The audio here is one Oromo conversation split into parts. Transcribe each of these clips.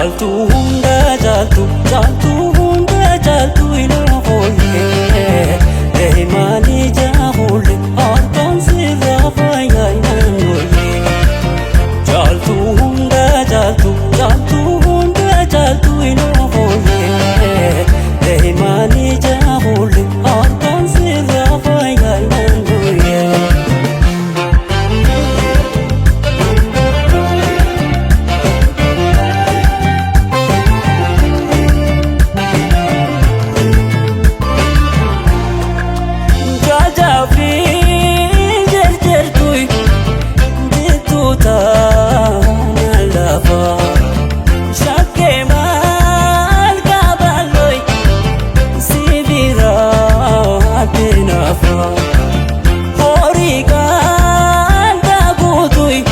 Caaltuu hunda caaltu, caaltuu hunda caaltu iloo fooyyee. Deemaanii jaahulle harkaan sirraa fayyaa naannooyee. Caaltuu hunda caaltu, caaltuu hunda caaltu iloo fooyyee. Deemaanii jaahulle harkaan sirraa fayyaa naannooyee. Jaajaa fi jarjartuun bituu taana lafa. Shakkee maal kabalooy sibiiraa teenafa. Horii kan guutuun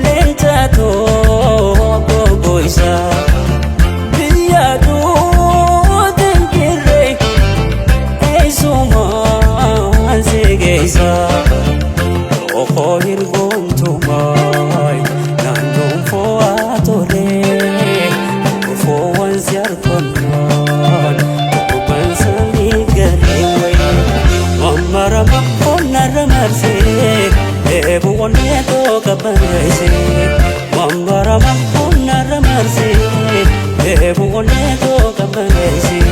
leenca tokko goisa. Biyya duutiin kirree eessumaan si geessa. Tokko hirgoontumaay naannoon fo'aa tolee. Fo'aan si argannaan dhukkubaan samii galee wayii. Mammarama onnarra marsee eeboo onnee tooka bareessee. Mammarama onnarra marsee eeboo onnee tooka bareessee.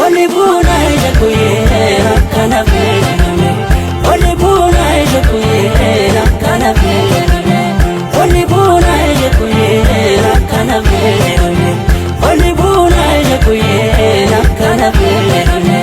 Oli buuna ija kuyyee akkana fayyadame. Oli buuna ija kuyyee akkana fayyadame. Oli buuna ija kuyyee akkana fayyadame. Oli buuna ija kuyyee akkana fayyadame.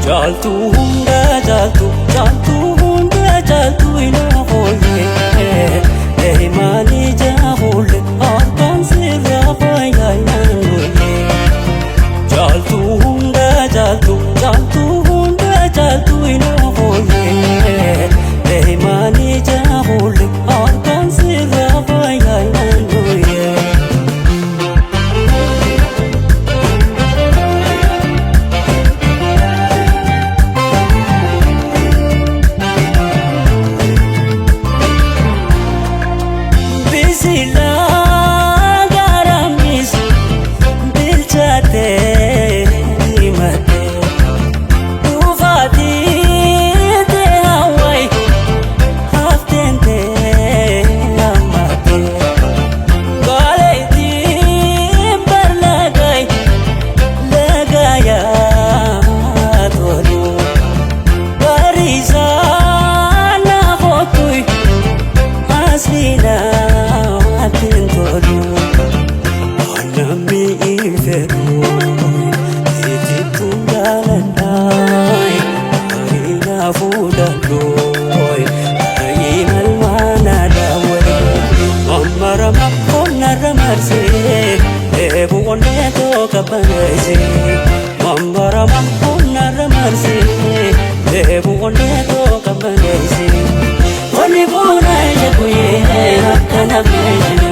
Caaltuu hunda caaltu, caaltuu hunda caaltu iloo fooyyee. Deemaanii jaahulle harkaan sirraa fayyaa naannooyee. Caaltuu hunda caaltu, caaltuu hunda caaltu iloo fooyyee. Deemaanii jaahulle harkaan sirraa fayyaa naannooyee. Bisilaa gaaramis bilchaatee himatee dhufaatii tee hawwaii hafteen tee hammatee gaaleetii barlaagaay lagaayaa tolu bariisaa naafootuy asliinaatiin tolu. Namni hin fedhu itittuun jaaladhaay baay'ina fuudhadhooy baay'ina ilmaana daawwee. Mammarama onnarra marsee eeboo onnee tooka bareessee. Mammarama onnarra marsee eeboo onnee tooka bareessee. Oli buuna ija kuyyee akkana fayyadame.